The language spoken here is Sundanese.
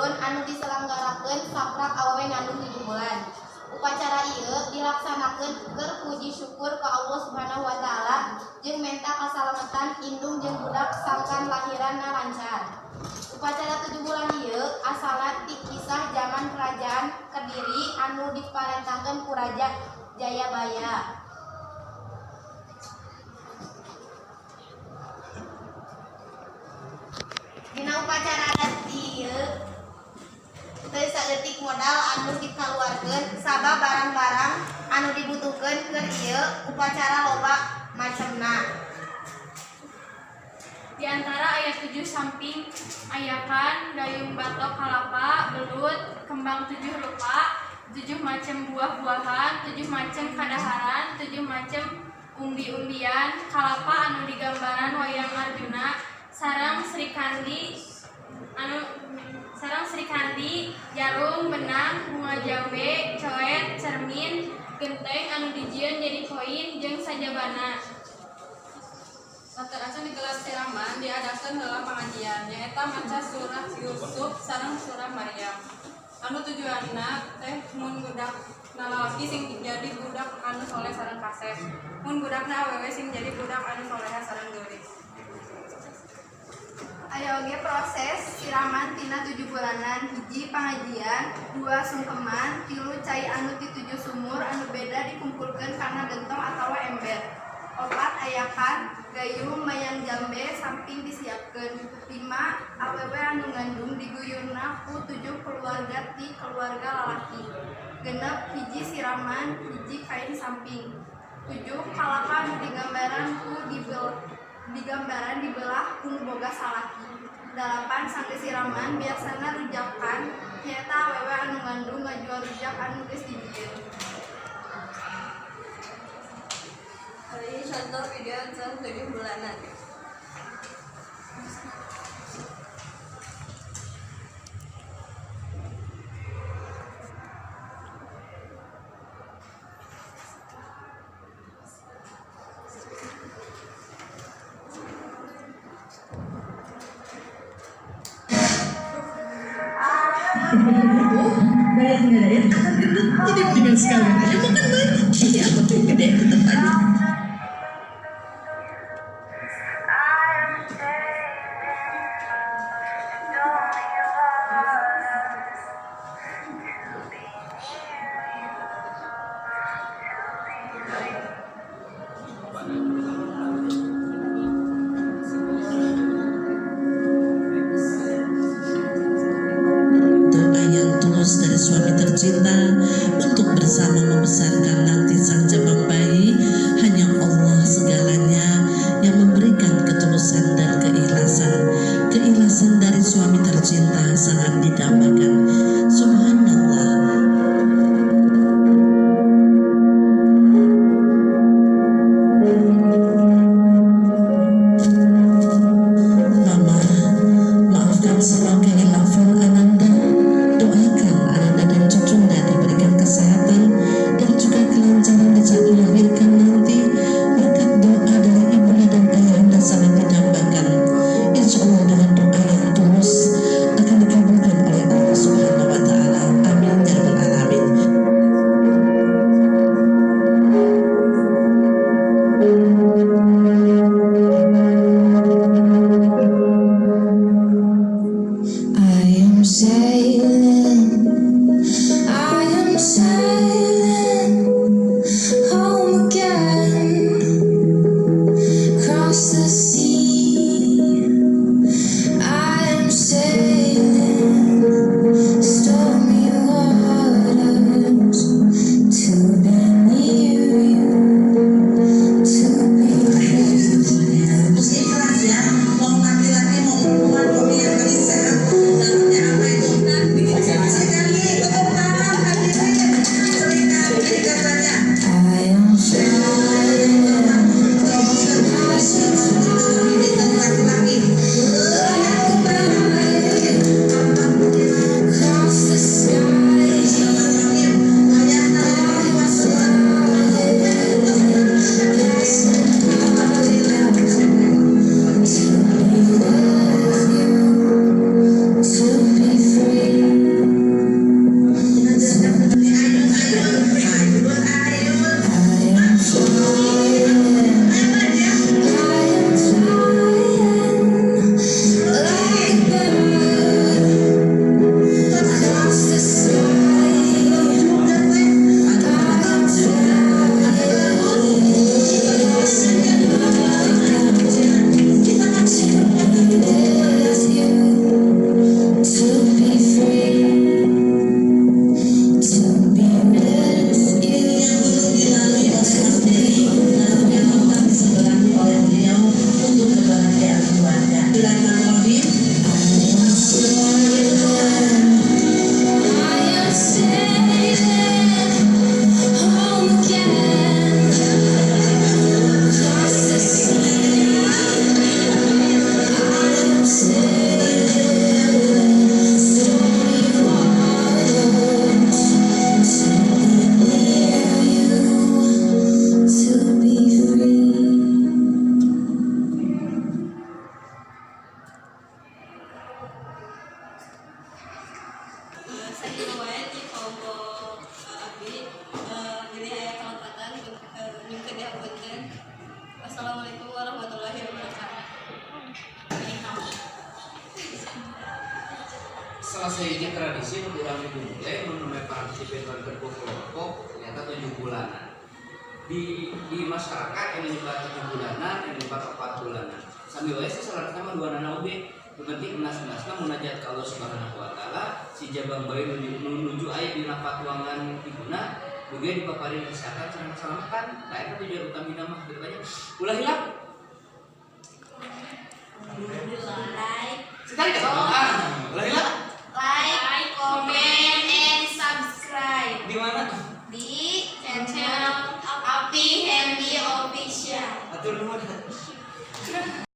turun anu diselenggarakeun saprak awewe ngandung 7 bulan. Upacara ieu dilaksanakeun keur puji syukur ka Allah Subhanahu wa taala jeung menta kasalametan indung jeung budak sangkan lahiranna lancar. Upacara 7 bulan ieu asalna ti kisah zaman kerajaan Kediri anu diparentahkeun ku Raja Jayabaya. Dina upacara adat ieu teu saeutik modal anu dikaluarkeun sabab barang-barang anu dibutuhkeun keur ieu upacara loba macemna. Di antara aya 7 samping, ayakan, gayung batok kalapa, belut, kembang 7 rupa, 7 macam buah-buahan, 7 macam kadaharan, 7 macam umbi-umbian, kalapa anu digambaran wayang Arjuna, sareng Srikandi, jarum, benang, bunga jambe, coet, cermin, genteng anu dijieun jadi koin jeung sajabana. Sateuacan digelar siraman diadakeun heula pangajian, nyaeta maca surah Yusuf sareng surah Maryam. Anu tujuanna teh mun budakna lalaki sing jadi budak anu soleh sareng kasep, mun budakna awewe sing jadi budak anu soleha sareng geulis. Aya oge proses siraman tina 7 bulanan: 1 pangajian, 2 sungkeman, 3 cai anu ti 7 sumur anu beda dikumpulkeun kana gentong atawa ember, 4 ayakan, gayung, mayang jambe samping disiapkeun, 5 awewe anu ngandung diguyurna ku 7 keluarga ti keluarga lalaki, 6 hiji siraman, 1 kain samping, 7 kalapa anu digambaran dibelah ku nu boga salaki, 8 sanggeus siraman biasana rujakan, nyaeta awewe anu ngandung ngajual rujak anu geus dijieun. Hari ini contoh video tentang 7 bulanan. Diet nggak diet akan gendut, jadi mendingan sekalian aja makan banyak. Jadi aku tuh gede tetep aja. Doa yang tulus dari suami tercinta untuk bersama membesarkan nanti sang jabang bayi. Hanya Allah segalanya yang memberikan ketulusan dan keikhlasan. Keikhlasan dari suami tercinta sangat didambakan. Subhanallah. Mama, maafkan semua kekhilafan Ananda. Doakan Ananda dan cucunda diberikan kesehatan dan juga kelancaran di saat melahirkan nanti. Berkat doa dari ibunda dan ayahanda sangat didambakan. Insya Allah dengan doa yang tulus akan dikabulkan oleh Allah Subhanahu wa Ta'ala. Amin ya rabbal alamin. I am sailing, I am sailing home again, across the sea. I am sailing stormy waters to be near you, to be free. Terus ikhlas ya, mau laki-laki mau perempuan, pokoknya yang penting sehat. Dapatnya apa itu? Sekali tepuk tangan hadirin. Sakitu wae ti kelompok abdi, bilih aya kalepatan nyuhunkeun dihapunten. Wassalamualaikum warahmatullahi wabarakatuh. Salah sahiji tradisi nu urang dimulai nu namanya partisipasi ku kelompok ternyata 7 bulanan. Di masyarakat yang nyebat 7 bulanan, yang nyebat 4 bulanan, sambil wae sih. Salah mah duanana oge. Nu penting enas-enasna munajat ka Allah Subhanahu wa Taala, si jabang bayi nu nuju aya dina patuangan ibuna mugia dipaparin kesehatan sareng keselamatan. Nah, eta tujuan utamina mah gitu aja. Ulah hilap. Like. Sekali.